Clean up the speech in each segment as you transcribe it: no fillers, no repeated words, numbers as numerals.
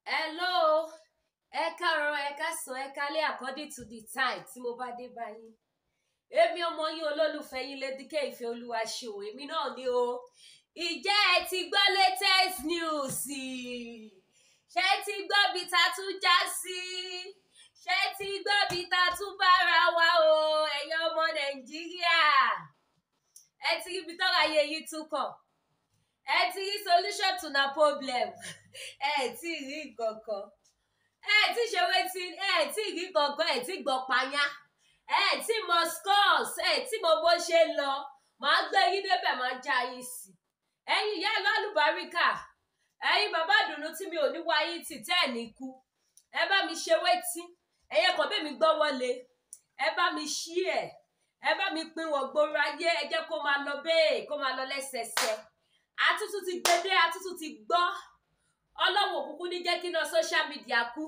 Hello, ẹ káàárọ̀, ẹ káàsán, ẹ kálẹ́ according to the time tí mo bá dé bá yín. Èmi ọmọ yín olólùfẹ́ yín Lady K Ìfẹ́ Olúwaṣeun, èmi náà ni o. Ìjẹ́ ẹ ti gbọ́ latest news? Ṣé ẹ ti gbọ́ bí ta tún já sí? Ṣé ẹ ti gbọ́ bí ta tún bára wa o, ẹ̀yin ọmọ Nàìjíríà? Ẹ ti rí ibi tọ́rọ̀ ayé yìí tún kàn. Ẹ ti rí solution to na problem. Ẹ ti rí nǹkan kan. Ẹ ti ṣe wetin, ẹ ti rí nǹkan kan, ẹ ti gbọ́ payá. Ẹ ti mọ scores, ẹ ti mọ bó ṣe ń lọ. Màá gbé yín débẹ̀, màá já yín sí. Ẹ̀yin ìyá ìlú àlùbáríkà, ẹ̀yin bàbá ìdùnnú tí mi ò ní wá yín tì tẹ́ ẹ̀ ní kú. Ẹ bá mi ṣe wetin, ẹ̀yẹ kan bẹ́ẹ̀ mi gbọ́ wọlé. Ẹ bá mi ṣí ẹ̀, ẹ bá mi pín wọ̀ gbòòrò ayé, ẹ jẹ́ kó máa lọ bẹ́ẹ̀, kó máa lọ lẹ́sẹẹsẹ. Àtútù ti gbédé, àtútù ti gbọ́. Ọlọ́run òkùnkùn ní jẹ́ kí iná social media kú.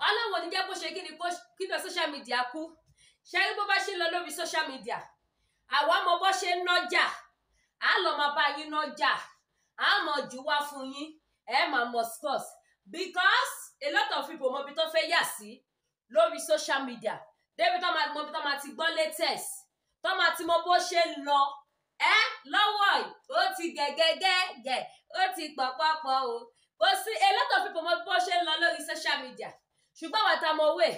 Ọlọ́run ò ní jẹ́ kó ṣe kí ni kí iná social media kú. Ṣé rí bó bá ṣe ń lọ lórí social media? Àwa mọ bó ṣe ń nọ́jà. À lọ máa bá yín nọ́jà. À mọ̀ jù wá fún yín. Ẹ máa mọ scores. Because a lot of people mọ ibi tó fẹ́ yà sí lórí social media. Débi tó máa mọ ibi tó máa ti gbọ́ latest. Tó máa ti mọ bó ṣe ń lọ. Ẹ lọ́wọ́ yìí, ó ti gẹ̀gẹ̀gẹ̀gẹ̀, ó ti pọ̀pọ̀pọ̀ o. Kò sí a lot of people mọ bó ṣe ń lọ lórí social media. Ṣùgbọ́n àwa tá mọ owó ẹ̀,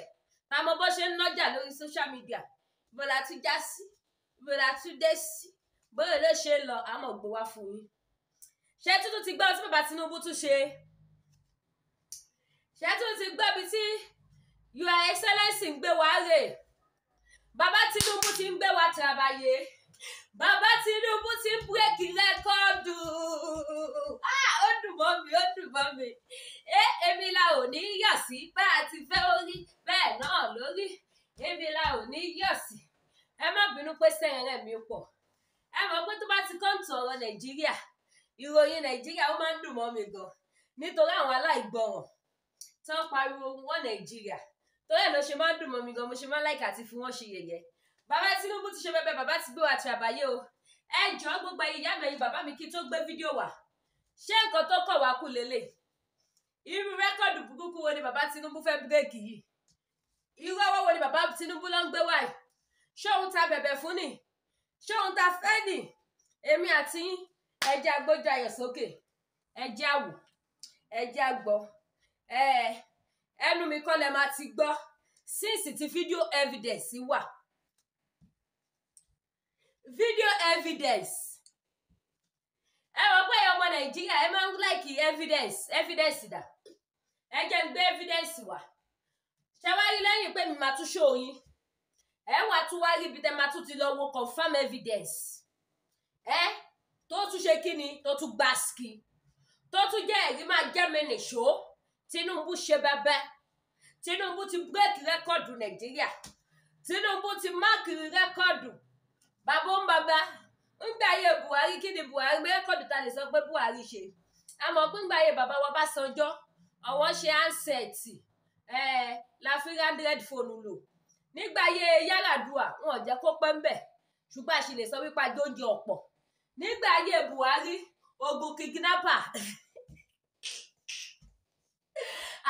tá mọ bó ṣe ń nọ́jà lórí social media. Ibo la tún já sí? Ibo la tún dé sí? Bóyá ló ṣe ń lọ, a mọ̀ gbé wá fún yín. Ṣé tuntun ti gbọ́ tí bàbá Tinubu tún ṣe? Ṣé tuntun ti gbọ́ ibi tí Your Excellency ń gbé wá rè? Bàbá Tinubu ti ń gbé wa tàbàyè. Bàbá Tinubu ti ń break record. Ah, ó dùn mọ́ mi, ó dùn mọ́ mi. Èmi la ò ní yọ̀ sí bá a ti fẹ́ orí, bẹ́ẹ̀ náà lórí. Èmi la ò ní yọ̀ sí. Ẹ má bínú pé sẹ́rẹ̀rẹ̀ mi pọ̀. Ẹ mọ̀ pé tó bá ti kọ́ǹtù ọ̀rọ̀ Nàìjíríà, ìròyìn Nàìjíríà ó máa ń dùn mọ́ mi gan. Nítorí àwọn aláìgbọràn tó ń pariwo wọ́n Nàìjíríà. Torí ẹ̀ ló ṣe máa ń dùn mọ́ mi gan, mo ṣe máa ń láìka àti fi wọ́n ṣe yẹ̀yẹ́. Bàbá Tinubu ti ṣe bẹ́bẹ́, bàbá ti gbé wa tìrabàyè o. Ẹ jọ̀ọ́ gbogbo ẹ̀yin ìyá mi, ẹ̀yin bàbá mi kí n tó gbé fídíò wá. Ṣé nǹkan tó kọ̀ wá kù lélẹ̀? Irú record burúkú wo ni bàbá Tinubu fẹ́ break yìí? Irú ọwọ́ wo ni bàbá Tinubu ló ń gbé wá yìí? Ṣé òun ta bẹ̀bẹ̀ fún ni? Ṣé òun ta fẹ́ ni? Èmi àti yín, ẹ jẹ́ agbójú ayọ̀ sókè. Ẹ jẹ́ àwò, ẹ jẹ́ àgbọ̀. Ẹnu mi kọ́ lẹ máa ti gbọ́. Since ti video evidence wà. Video evidence. Ẹ mọ̀ pé ọmọ Nàìjíríà ẹ máa ń like evidence, evidence dà. Ẹ jẹ́ ń gbé evidence wá. Ṣé wá rí lẹ́yìn pé mi máa tún show yín? Ẹ wá tún wá rí ibi tẹ́ máa tún ti lọ wo confirm evidence. Ẹ tó tún ṣe kí ni? Tó tún gbàsíkì. Tó tún jẹ́ ẹ̀rí máa jẹ́ mi nìṣó. Tinubu ṣe bẹbẹ. Tinubu ti break record Nàìjíríà. Tinubu ti mark record. Bàbá ń bàbá. Ńgbà ayé Buhari, kí ni Buhari record ta lè sọ pé Buhari ṣe? A mọ̀ pé ńgbà ayé bàbá wa Ọbásanjọ́, àwọn ṣe handset, la fi Android phone lò. Nígbà ayé Yar'Adua, wọn ò jẹ́ kó pẹ́ ńbẹ̀. Ṣùgbọ́n a sì lè sọ wípé ajó oúnjẹ ọ̀pọ̀. Nígbà ayé Buhari, ogun kidnapper.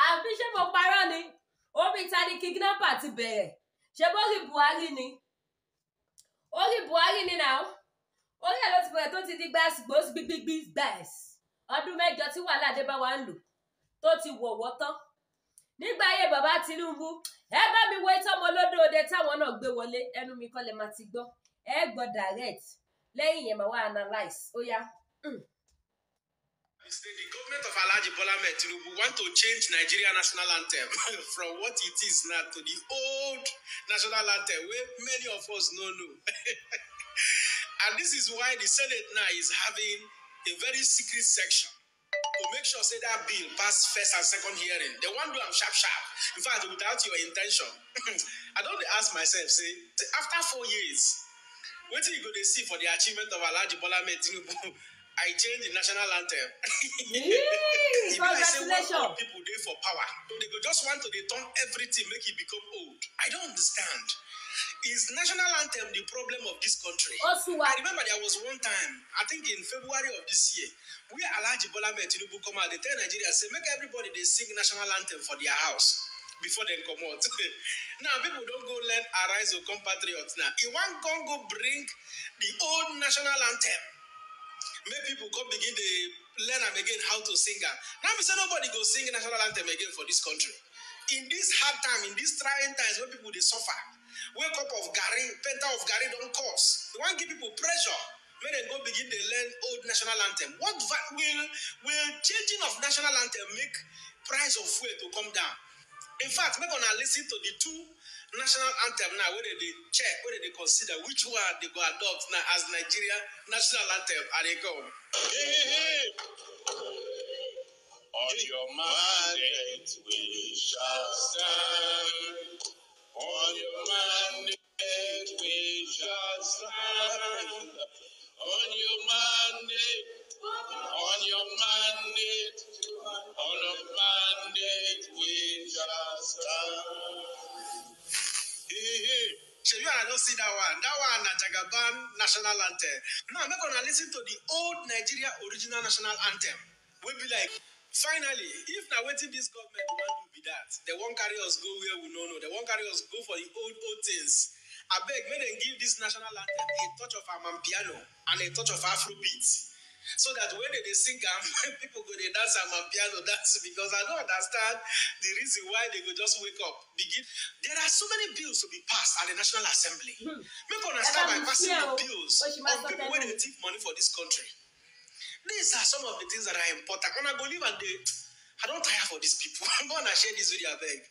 Àbí ṣé mo parọ́ ni? Omi ta ni kidnapper ti bẹ̀rẹ̀? Ṣé bórí Buhari ni? Orí Buhari ni now. Orí ẹ̀ ló ti bẹ̀rẹ̀ tó ti di gbàsgbòs gbígbígbí gbàs. Ọdún mẹ́jọ tí wàhálà dé bá wa ń lò tó ti wọ̀wọ́ tán. Nígbà ayé bàbá Tinubu, ẹ bá mi wo ìtọ́ ọmọ olódòde táwọn náà gbé wọlé, ẹnu mi kọ́ lẹ máa ti gbọ́. Ẹ gbọ́ direct. Lẹ́yìn yẹn màá wá analyse. Ó yá. The government of Alhaji Bola Ahmed Tinubu want to change Nigeria national anthem from what it is now to the old national anthem where many of us no know. And this is why the Senate now is having a very secret section to make sure say that bill pass first and second hearing. They want to do am sharp sharp. In fact, without your intention. I don dey ask myself, say, after 4 years, wetin you go dey see for the achievement of Alhaji Bola Ahmed Tinubu? I change the national anthem. E be like say when Congratulations. old people dey for power, they go just want to dey turn everything make e become old. I don't understand. Is national anthem the problem of this country? Ó sú wa. I remember there was one time, I think in February of this year, where Alhaji Bola Ahmed Tinubu come out, they tell Nigeria, say, make everybody dey sing national anthem for their house before they come out. Now, people don't go learn Arise O Compatriots now. E wan come go bring the old national anthem. Make people come begin dey learn am again how to sing am. Now me say nobody go sing national anthem again for this country. In this hard time, in these trying times when people dey suffer, wey cup of garri, penta of garri don cost, they wan give people pressure make dem go begin dey learn old national anthem. What will changing of national anthem make price of fuel to come down? In fact, make una listen to the two national anthem now wey dem dey check, wey dem dey consider which one they go adopt now as Nigeria national anthem. I dey come. Hey, hey. On your mandate we shall stand. On your mandate we shall stand. On your mandate, on your mandate, on your mandate we shall stand. Hey, hey. Shebi una don see that one. That one na Jagaban national anthem. Now make una listen to the old Nigeria original national anthem wey be like, finally, if na wetin dis government wan do be that, they wan carry us go where we no know. They wan carry us go for the old, old things. Abeg, make dem give this national anthem a touch of Amapiano and a touch of Afrobeat, so that when they dey sing am, people go dey dance Amapiano dance, because I no understand the reason why they go just wake up begin. There are so many bills to be passed at the National Assembly. Make una Ẹ bá start by mi passing share the o. bills Ó ṣì máa of sọ people wey tẹnu. dey thief money for this country. These are some of the things that are important. Una go leave and dey, I don tire for these people. I'm gonna share this video, abeg.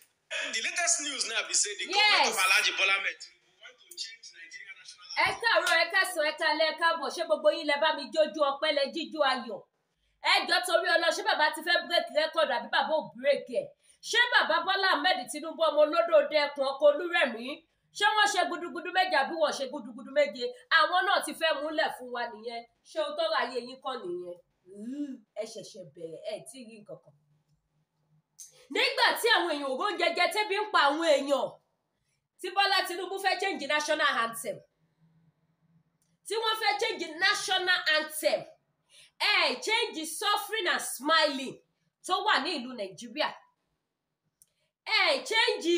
The latest news now be say the government Yes. of Alhaji Bola Ahmed Tinubu want to change Nigeria national Ẹ káàárọ̀, ẹ káàsán, ẹ káalẹ́, ẹ káàbọ̀. Ṣé gbogbo yín lẹ bá mi jójú ọpẹ́, lẹ jíjó ayọ̀? Ẹ jọ, torí ọlọ, ṣé bàbá ti fẹ́ break record àbí bàbá ò break ẹ̀? Ṣé bàbá Bọ́lá Ahmed Tinubu, ọmọ olódòdó ẹkùn ọkọ Olúrẹ̀mí, ṣé wọ́n ṣe gudugudu méje àbí wọ́n ṣe gudugudu méje? Àwọn náà ti fẹ́ múlẹ̀ fún wa nìyẹn. Ṣé o tọrọ ayé yín kọ́ nìyẹn? Ẹ ṣẹ̀ṣẹ̀ bẹ̀rẹ̀, ẹ tí ì rí nǹkan kan. Nígbà tí àwọn èèyàn ò róúnjẹ jẹ, tẹ́bí ń pa àwọn èèyàn, tí Bọ́lá Tinubu fẹ́ change national anthem, tí wọ́n fẹ́ change national anthem, ẹ change suffering and smiling tó wà ní ìlú Nàìjíríà, ẹ change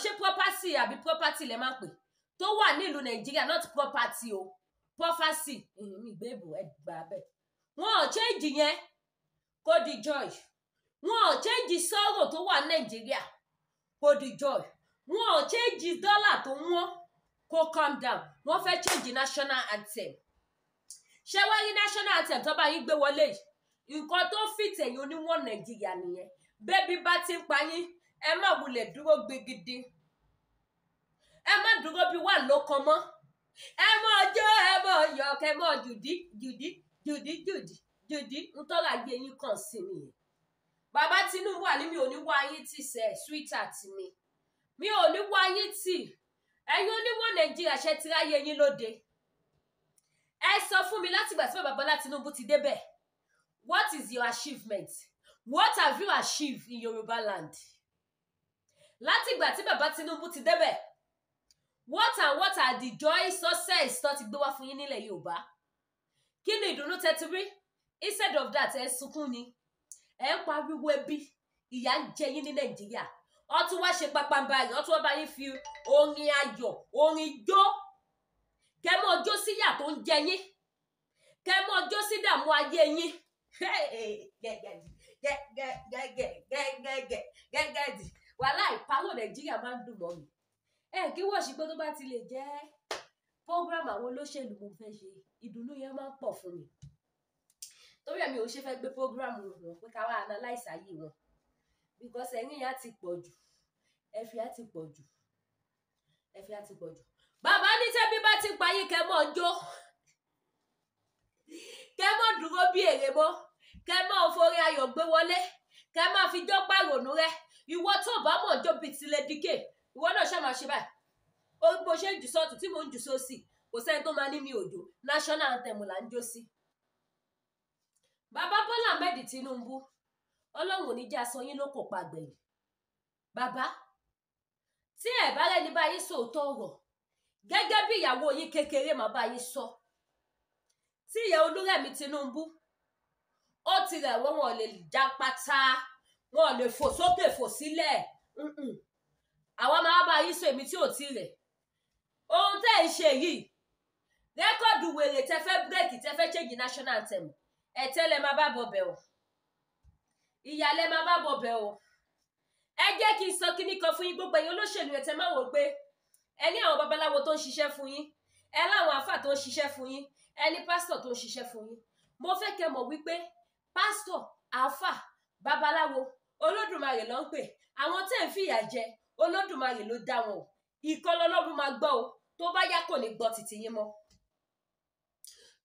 ṣé property àbí property lẹ máa ń pè tó wà ní ìlú Nàìjíríà, not property o, prophecy mi ìgbébò, ẹ gbà bẹ́ẹ̀. Wọn ò change yẹn kó di joy. Wọn ò change sorrow tó wà ní Nàìjíríà kó di joy. Wọn ò change dọ́là tó wọ́n kó calm down. Wọ́n fẹ́ change national anthem. Ṣé wá rí national anthem tó bá yín gbé wọlé yìí, nǹkan tó fit ẹ̀yin oníwọ̀n Nàìjíríà nìyẹn. Bẹ́bí bá ti ń pa yín, ẹ má wulẹ̀ dúró gbegede, ẹ má dúró bí wà ló kan mọ́. Ẹ mọ jó, ẹ mọ yọ̀, kẹ mọ jùdí jùdí jùdí jùdí jùdí. Ń tọ́ra ayé yín kàn sí nìyẹn. Bàbá Tinubu àní mi ò ní wá yín tì sẹ́, sweetheart mi, mi ò ní wá yín tì. Ẹ̀yin oníwọ̀n Nàìjíríà, ṣe ti ráyé yín lóde? Ẹ sọ fún mi, látìgbà tí bàbá Bọ́lá Tinubu ti débẹ̀, what is your achievement? What have you achieved in Yoruba land? Látìgbà tí bàbá Tinubu ti débẹ̀, what and what are the joy, success tó ti gbé wá fún yín nílẹ̀ Yorùbá? Kí ni ìdùnnú tẹ́ ti rí? Instead of that, ẹ ń sunkún ni, ẹ ń pariwo ebi, ìyà ń jẹ yín ní Nàìjíríà. Wọ́n tún wá ṣe pàpàǹbarì, wọ́n tún wá bá yín fi orin ayọ̀, orin jó, kẹ́ mọ́ jó síyà tó ń jẹ yín, kẹ́ mọ́ jó sí dààmú ayé yín. Gẹ́gẹ́gẹ́gẹ́gẹ́gẹ́gẹ́gẹ́gẹ́dì wàhálà ìpawó Nàìjíríà máa ń dùn mọ́ mi. Ẹ kí wọ́n ṣe pé tó bá ti lè jẹ́ program àwọn olóṣèlú mo fẹ́ ṣe, ìdùnnú yẹn máa ń pọ̀ fún mi. Torí ẹ̀mi ò ṣe fẹ́ gbé program wọn pé ká wá analyse ayé wọn, because ẹ̀rín yẹn á ti pọ̀ jù, ẹ̀fìn á ti pọ̀ jù, ẹ̀fìn á ti pọ̀ jù. Bàbá ní tẹ́bí bá ti pa yín, kẹ́ mọ́ jó, kẹ́ mọ́ dúró bí èrè mọ́, kẹ́ mọ́ forin ayọ̀ gbé wọlé, kẹ́ máa fi jó pàrònú rẹ. Ìwọ tó bá mọ̀ jó bíi ti Lady K, ìwọ náà ṣáà máa ṣe báyìí. Ó bó ṣe ń jù sọ́ọ̀tún tí mò ń jù sósì, kò sẹ́ni tó máa ní mi òjò. National anthem là ń jó sí. Bàbá Bọ́lá Ahmed Tinubu, Ọlọ́run ò ní jẹ́ aṣọ yín ló kò pa gbẹ̀yìn. Bàbá, tí ẹ bá rẹ́ni bá yín sòótọ́ ọ̀rọ̀, gẹ́gẹ́ bí ìyàwó yín kékeré máa bá yín sọ. Tí ìyá Olúrẹ̀mí Tinubu, ó ti rẹ̀ wọ́n, wọn ò lè já pátá, wọn ò lè fò sókè fò sílẹ̀. Àwa máa bá yín sọ, èmi tí ò tí rẹ̀. Ohun tẹ́ ẹ̀ ń ṣe yìí, record wèrè tẹ́ fẹ́ break, tẹ́ fẹ́ change national anthem, ẹ̀tẹ́ lẹ máa bá bọ̀bẹ̀ o, ìyà lẹ máa bá bọ̀bẹ̀ o. Ẹ jẹ́ kí n sọ kíní kan fún yín, gbogbo ẹ̀yin olóṣèlú ẹ̀ tẹ́ máa wò pé ẹ ní àwọn babaláwo tó ń ṣiṣẹ́ fún yín, ẹ láwọn àáfà tó ń ṣiṣẹ́ fún yín, ẹ ní pásítọ̀ tó ń ṣiṣẹ́ fún yín. Mo fẹ́ kẹ́ mọ̀ wípé pásítọ̀, àáfà, babaláwo, Olódùmarè ló ń pè. Àwọn tẹ́ ń fìyà jẹ, Olódùmarè ló dá wọn o. Ìkan lọ́lọ́run máa gbọ́ o, tó bá yá kò ní gbọ́ títí yín mọ́.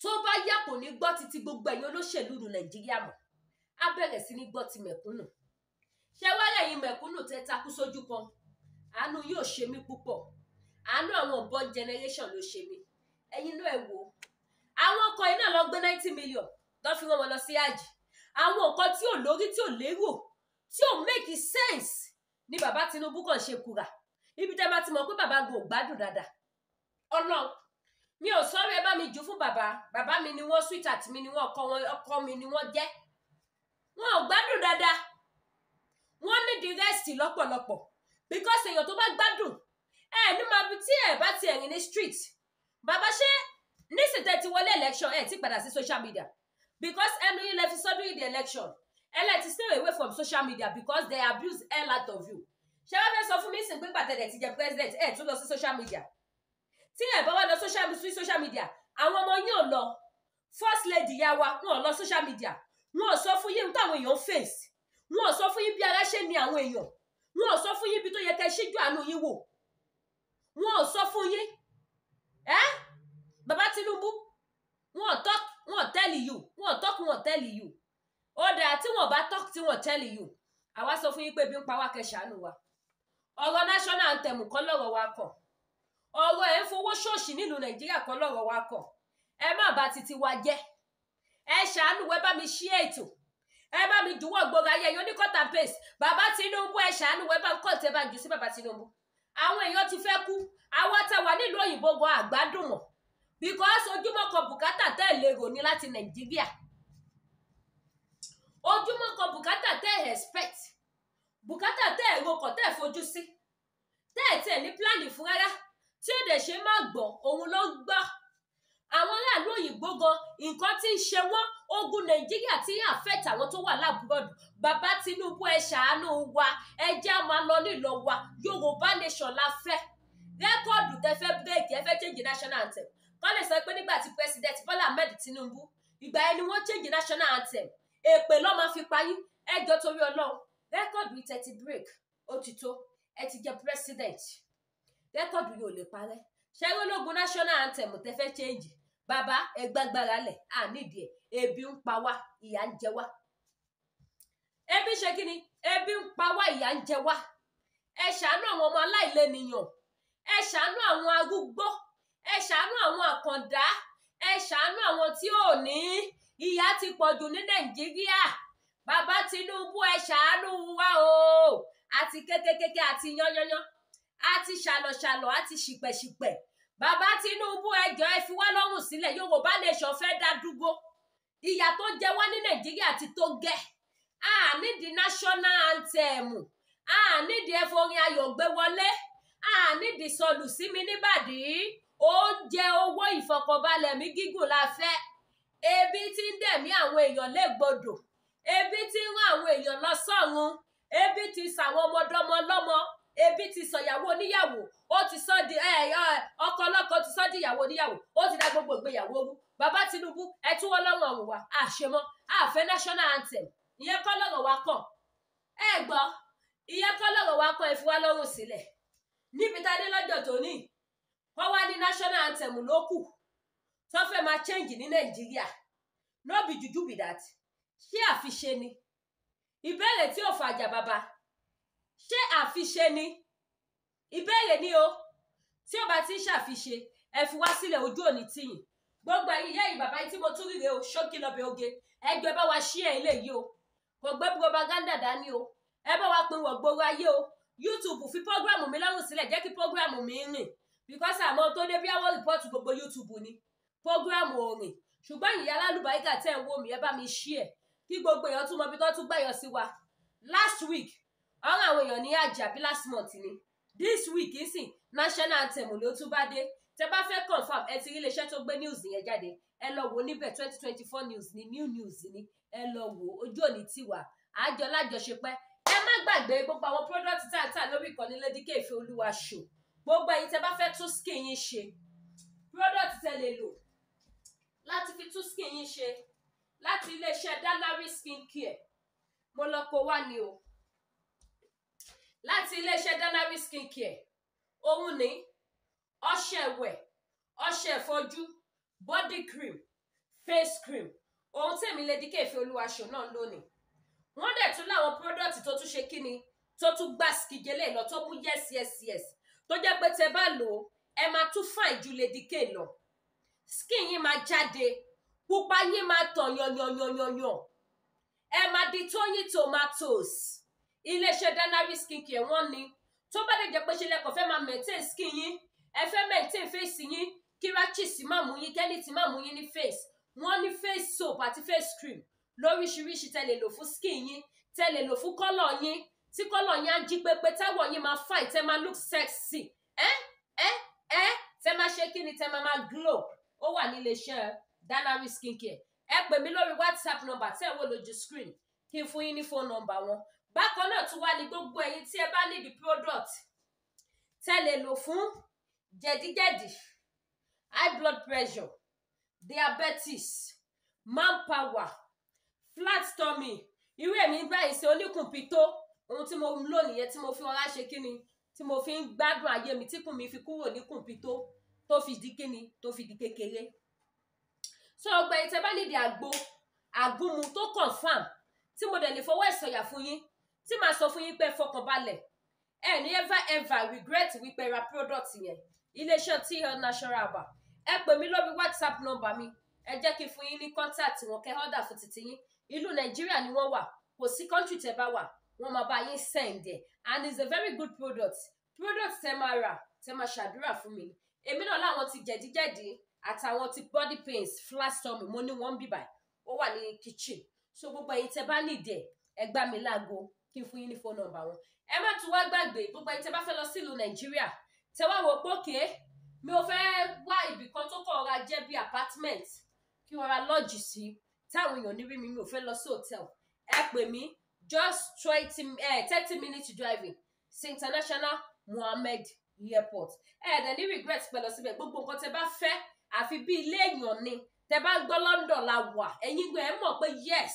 Tó bá yá kò ní gbọ́ títí gbogbo ẹ̀yin olóṣèlú ìlú Nàìjíríà mọ́. Á bẹ̀rẹ̀ sí ní gbọ́ ti mẹ̀kúnnù. Ṣé wá rẹ̀yìn mẹ̀kúnnù tẹ́ takú sójú kan? Àánú yóò ṣe mí púpọ̀. Àánú àwọn unborn generation ló ṣe mí. Ẹ̀yin náà ẹ wò ó. Àwọn ọkọ̀ iná lọ gbé 90 million lọ fi rán wọn lọ sí àjì. Àwọn nǹkan tí ò lórí, tí ò lérò, tí ò make sense ni bàbá Tinubu kàn ṣe kura. Ibi tẹ́ bá ti mọ̀ pé bàbá gan ò gbádùn dáadáa. Ọlọ́run, mi ò sọ̀rọ̀, ẹ bá mi jù fún bàbá. Bàbá mi ni wọ́n, sweetheart mi ni wọ́n, ọkọ wọn, ọkọ mi ni wọ́n jẹ́. Wọn ò gbádùn dáadáa. Wọ́n ní the rest lọ́pọ̀lọpọ̀. Because èèyàn tó bá gbádùn, ẹ ní máa bí tí ẹ bá ti ẹ̀rìn ní street. Bàbá, ṣé nísìnyí tẹ́ ti wọlé election, ẹ ti padà sí social media? Because ẹnu yín lẹ fi sọ during the election. Ẹ lẹ ti stay away from social media because they abuse hell out of you. Ṣé wọ́n fẹ́ sọ fún mi sìn pé gbàtẹ́lẹ̀ ti jẹ president, ẹ tún lọ sí social media? Tí ẹ bá wá lọ sí social media, àwọn ọmọ yín ò lọ. First lady ya wa, wọn ò lọ social media. Wọn ò sọ fún yín táwọn èèyàn face. Wọn ò sọ fún yín bí ara ṣe ní àwọn èèyàn. Wọn ò sọ fún yín bí tó yẹ kẹ́ ṣíjú àánú yín wò. Wọn ò sọ fún yín. Ẹ́ bàbá Tinubu, wọn ò talk, wọn ò tell you. Wọn ò talk, wọn ò tell you. Ó dáa, tí wọn bá talk, tí wọn tell you. Àwa sọ fún yín pé ebi ń pa wá, kẹ́ ṣàánú wa. Ọ̀rọ̀ national anthem kọ́ lọ́rọ̀ wa kàn. Ọ̀rọ̀ ẹ̀ ń fowó ṣòṣì nílùú Nàìjíríà kọ́ lọ́rọ̀ wa kàn. Ẹ má bà títí wa jẹ́. Ẹ ṣàánú, ẹ bá mi ṣí ètò. Ẹ bá mi jùwọ́ gbogbo ayé ẹ̀yọ́ ní cut and paste. Bàbá Tinubu, ẹ ṣàánú, ẹ bá ń kọ́ tẹ́ bá ń jù sí bàbá Tinubu. Àwọn èèyàn ti fẹ́ kú. Àwọn tá wà nílùú òyìnbó gan àgbádùn mọ̀. Because ojúmọ́ kan bùkátà tẹ́ ẹ̀ lérò ní láti Nàìjíríà. Ojúmọ́ kan bùkátà tẹ́ ẹ̀ expect. Bùkátà tẹ́ ẹ̀ rokàn, tẹ́ ẹ̀ fojú sí. Tẹ́ ẹ̀ tẹ̀ ní plan fún rárá. Tí ó dẹ̀ ṣe má gbọ́, òun ló ń gbọ́. Àwọn aráàlú òyìnbó gan, nǹkan tí ń ṣe wọ́n, ogun Nàìjíríà tí ń affect àwọn tó wà l'abroad. Bàbá Tinubu, ẹ ṣàánú wa, ẹ jẹ́ á máa lọ nílọ wa. Yorùbá nation la fẹ́. Record tẹ́ fẹ́ break, ẹ fẹ́ change national anthem. Kọ́ lè sọ pé nígbà tí President Bola Ahmed Tinubu, ìgbà ẹni wọ́n change national anthem. Èpè ló máa fi pa yín. Ẹ jọ̀ọ́, torí Ọlọ́run, record yìí tẹ́ ti break, ó ti tó. Ẹ ti jẹ́ president. Record yìí ò lè parẹ́. Ṣé ológun national anthem tẹ́ fẹ́ change? Bàbá, ẹ gbàgbára lẹ̀, à nídìí ẹ̀. Ebi ń pa wá, ìyà ń jẹ wá. Ebi ṣe kí ni? Ebi ń pa wá, ìyà ń jẹ wá. Ẹ ṣàánú àwọn ọmọ aláìlẹ́nìyàn. Ẹ ṣàánú àwọn arúgbó. Ẹ ṣàánú àwọn àkàndá. Ẹ ṣàánú àwọn tí ò ní. Ìyà ti pọ̀jù ní Nàìjíríà. Bàbá Tinubu, ẹ ṣàánú wa o. Àti kékékéké, àti yányányán, àti ṣàlọ̀ṣàlọ̀, àti ṣìpẹ̀ṣìpẹ̀. Bàbá Tinubu, ẹ jọ̀ọ́, ẹ fi wá lọ́rùn sílẹ̀. Yorùbá nation fẹ́ dá dúró. Ìyà tó jẹ wá ní Nàìjíríà ti tó gẹ́. A nídìí national anthem, a nídìí ẹforin ayọ̀ gbé wọlé, a nídìí sọlù sí mi níbàdí. Oúnjẹ, owó, ìfọ̀kànbalẹ̀ mi gígùn la fẹ́. Ebi tí ń dẹ̀mí àwọn èèyàn légbodò, ebi tí ń rán àwọn èèyàn lọ sọ́run, ebi ti sàwọn ọmọdọ́mọ lọ́mọ, ebi ti sọ̀yàwó oníyàwó, ó ti sọ di ọkọ ọlọ́kọ, ti sọ di ìyàwó oníyàwó, ó ti dá gbogbo ìgbéyàwó rú. Bàbá Tinubu, ẹ tún wọ́n lọ́rùn ọ̀rùn wa àṣemọ́. Àfẹ́ national anthem, ìyẹn kọ́ lọ́rọ̀ wa kàn. Ẹ gbọ́, ìyẹn kọ́ lọ́rọ̀ wa kàn. Ẹ fi wá lọ́rùn sílẹ̀. Níbi tá a dé lọ́jọ́ tòní, wọ́n wá ní national anthem ló kù tó fẹ́ máa change ní Nàìjíríà. No be juju be that. Ṣé àfiṣe ni? Ìbéèrè tí ò fàjà, bàbá. Ṣé àfiṣe ni? Ìbéèrè ni o. Tí ó bá ti ń ṣàfiṣe, ẹ fi wá sílẹ̀, ojú òní tìyìn. Gbogbo ẹ̀yin ìyá yìí, bàbá yìí tí mo tún ríre o, ṣókí lọ́bẹ̀ oge. Ẹ jọ̀ọ́, ẹ bá wa share eléyìí o. Kò gbé propaganda dání o. Ẹ bá wa pín wọ̀ gbòòrò ayé o. YouTube, fi program mi lọ́rùn sílẹ̀, jẹ́ kí program mi rìn, because àmọ́ tó dé bí àwọn report gbogbo YouTube ni program ò rìn. Ṣùgbọ́n ìyá alálùbáríkà tẹ̀ ń wò mí, ẹ bá mi share kí gbogbo èèyàn tún mọ ibi tó tún gbẹ̀yọ̀ sí wa. Last week, ọ̀rọ̀ àwọn èèyàn ní àjà bí last month ni. This week ìsìn, national anthem ló tún bá dé. Tẹ bá fẹ́ confirm, ẹ ti rí iléeṣẹ́ tó gbé news yẹn jáde, ẹ lọ wò níbẹ̀. 2024 news ni, new news ni, ẹ lọ wò. Ojú òní tiwa, àjọ lájọṣepẹ́. Ẹ má gbàgbé gbogbo àwọn product tá à ń tà lórí ìkànnì Lady K Ìfẹ́ Olúwa Show. Gbogbo ẹ̀yin tẹ bá fẹ́ tún skin yín ṣe, product tẹ lè lò láti fi tún skin yín ṣe láti iléeṣẹ́ Danari Skin Care, mo lọ kó wá ni o. Láti iléeṣẹ́ Danari Skin Care, òun ní ọṣẹ ìwẹ̀, ọṣẹ ìfọjú, body cream, face cream, ohun tèmi Lady K Ìfẹ́ Olúwa Show náà lónìí. Wọ́n dẹ̀ tún láwọn product tó tún ṣe kíni, tó tún gbà skìjẹlẹ̀ lọ, tó mú yes, tó jẹ́ pé tẹ bá lò ó, ẹ máa tún fine ju Lady K lọ. Skin yín máa jáde, pupa yín máa tàn yanyanyanyanyan, ẹ máa di Tóyìn Tomatoes. Iléeṣẹ́ Danari Skin Care wọ́n ní, tó bá lè jẹ́ pé ṣe lẹ́kọ̀ọ́ fẹ́ máa maintain skin yín, ẹ fẹ́ maintain face yín, kí rashes má mú yín, kẹ́lí má mú yín ní face, wọ́n ní face soap àti face cream lóríṣiríṣi tẹ́ lè lò fún skin yín, tẹ́ lè lò fún colour yín, tí colour yín á jí pépé, táwọ̀ yín máa fine, tẹ́ máa look sexy, ẹ ẹ ẹ tẹ́ máa ṣe kí ni, tẹ́ máa máa glow. Ó wà nílé iṣẹ́ Danari Skin Care. Ẹ pè mí lórí WhatsApp number tẹ́ ẹ wò lójú screen kí n fún yín ní phone number wọn. Bákan náà tún wá ní gbogbo ẹ̀yin tí ẹ bá need product tẹ́ lè lò fún jẹ̀díjẹ̀dí, high blood pressure, diabetes, manpower, flat tummy. Irú èmi báyìí ṣe oníkùn pító, ohun tí mo ń lò nìyẹn, tí mo fi ọlá ṣe kíni, tí mo fi ń gbádùn ayé mi, tí kùn mi fi kúrò níkùn pító, tó fi di kíni, tó fi di kékeré. So ọgbà yìí, tẹ́ bá nídìí àgbo àgúnmu tó confirm, tí mo dẹ̀ lè fọwọ́ ẹ̀ sọ̀yà fún yín, tí màá sọ fún yín pé fọkànbalẹ̀, ẹ ní ever ever regret wípé ra product yẹn, iléeṣẹ́ TL Natural Herbal, ẹ pè mí lórí WhatsApp number mi. Ẹ jẹ́ kí n fún yín ní contact wọn kẹ́ order fún títí yín. Ìlú Nàìjíríà ni wọ́n wà. Kò sí country tẹ́ bá wà, wọ́n máa bá yín send ẹ̀, and it's a very good product. Product tẹ́ máa rà, tẹ́ máa ṣàdúrà fún mi. Èmi náà láwọn ti jẹ̀díjẹ̀dí àtàwọn ti body pains, flat tummy, mo ní wọ́n bíbà, ó wà ní kitchen. So gbogbo ẹ̀yin tẹ́ bá nídìí ẹ̀, ẹ gbá mi láago kí n fún yín ní phone number wọn. Ẹ má tún wá gbàgbé, gbogbo ẹ̀yin tẹ́ bá fẹ́ lọ sílùú Nàìjíríà, tẹ́ wá wò pé okay, mi ò fẹ́ wá ibì kan tó kọ̀ ọ̀ra jẹ́ bí apartment kí wọ́n ra lodge sí, táwọn èèyàn ní rí mi, mi ò fẹ́ lọ sí hotel, ẹ pè mí. Just 20, 30 minutes driving sí International Muhammed Airport. Ẹ dẹ̀ ní regret pẹ̀lú síbẹ̀. Gbogbo nǹkan tẹ́ bá fẹ́, àfi bí ilé èèyàn ni. Tẹ́ bá gbọ́ London la wà, ẹ̀yin gbọ́, ẹ mọ̀ pé yes,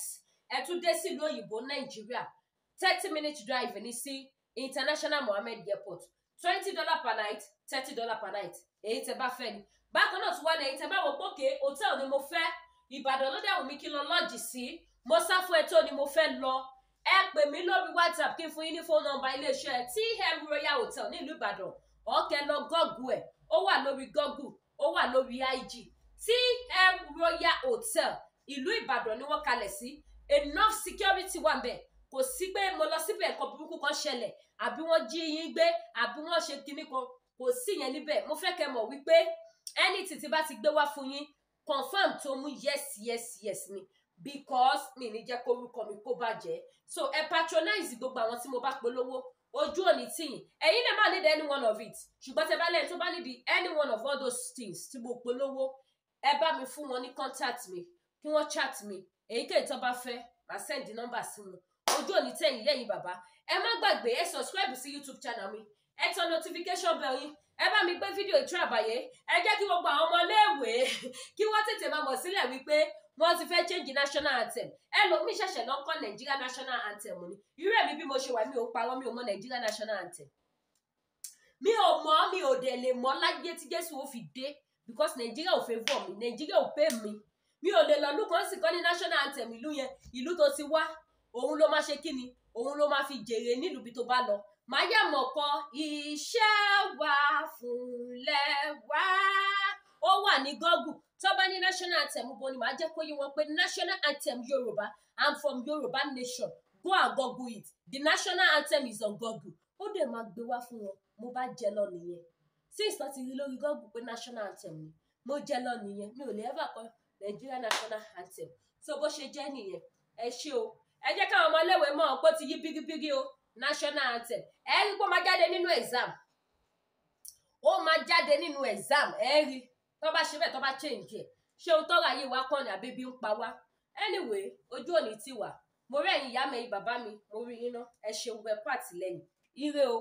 ẹ tún dé sílùú òyìnbó Nàìjíríà. 30 minutes drive ní sí International Muhammed Airport. $20 per night, $30 per night, èyí tẹ́ bá fẹ́ ni. Bákan náà tún wá ní ẹ̀yin tẹ́ bá wò pókè hotel ni mo fẹ́, Ìbàdàn ló dẹ̀ wù mí kí n lọ lodge sí, mo sá fún ẹ tó ni mo fẹ́ lọ, ẹ pè mí lórí WhatsApp kí n fún yín ní phone number iléeṣẹ́ TM Royal Hotel nílùú Ìbàdàn. Ọ̀kẹ́ lọ Google ẹ̀, ó wà lórí Google, ó wà lórí IG. TM Royal Hotel, ìlú Ìbàdàn ni wọ́n kalẹ̀ sí. Enough security wà ńbẹ̀. Kò sí pé mo lọ síbẹ̀, nǹkan burúkú kan ṣẹlẹ̀, àbí wọ́n jí yín gbé, àbí wọ́n ṣe kinní kan, kò sí yẹn níbẹ̀. Mo fẹ́ kẹ́ mọ̀ wípé anything tí bá ti gbé wá fún yín, confirm tó mú yes ni, because mi ní jẹ́ kórúkọ mi kó bàjẹ́. So ẹ patronize gbogbo àwọn tí mo bá polówó. Ojú òní tìyìn. Ẹ̀yin lè má need any one of it, ṣùgbọ́n tẹ bá lẹ́yìn tó bá need any one of all those things tí mo polówó, ẹ bá mi fún wọn ní contact mi kí wọ́n chat mi. Èyíkéyìí tó bá fẹ́, màá send number sí wọn. Ojú òní tẹ̀yìn lẹ́yìn bàbá. Ẹ má gbàgbé, ẹ subscribe sí YouTube channel mi, ẹ tan notification bell yín, ẹ bá mi gbé fídíò ìtura àbàyè. Ẹ jẹ́ kí gbogbo àwọn ọmọléèwé kí wọ́n tètè máa mọ̀ sílẹ̀ wípé wọ́n ti fẹ́ change national anthem. Ẹlòmíì ṣẹ̀ṣẹ̀ lọ ń kọ́ Nigeria national anthem ni. Irú èmi bí mo ṣe wà, mi ò parọ́, mi ò mọ Nigeria national anthem. Mi ò mọ̀, mi ò dẹ̀ lè mọ̀ láyé tí Jésù ó fi dé, because Nigeria ò favour mi, Nigeria ò pay mi. Mi ò lè lọ ìlú kan sì kọ́ ní national anthem ìlú yẹn. Ìlú tó ti wá, òun ló máa ṣe kíni, òun ló máa fi jèrè nílùú bí tó bá lọ. Màá yà mọ̀ kọ iṣẹ́ wa fúnlẹ̀ wá. Ó wà ní Google. Tó bá ní national anthem bo ni, màá jẹ́ kó yé wọn pé national anthem Yorùbá. I'm from Yorùbá nation. Go and google it. The national anthem is on Google. Ó dẹ̀ máa gbé wá fún wọn. Mo bá jẹ lọ nìyẹn. Since tó ti rí lórí Google pé national anthem ni, mo jẹ lọ nìyẹn. Mi ò lè ever kọ Nigeria national anthem. So bó ṣe jẹ́ nìyẹn. Ẹ ṣé o. Ẹ jẹ́ káwọn ọmọléèwé mọ̀ pé ó ti yí bíríbírí o. National anthem, ẹ rí pé ó máa jáde nínú exam. Ó máa jáde nínú exam. Ẹ rí tó bá ṣe bẹ́ẹ̀, tó bá change ẹ̀. Ṣé ohun tọ́rọ̀ ayé wa kàn ní àbẹ́bí ń pa wá? Anyway, ojú òní ti wà. Mo rí ẹ̀yin ìyá mi, ẹ̀yin bàbá mi, mo rí yín ná. Ẹ ṣeun, ẹ kú àtìlẹ́yìn. Ire o.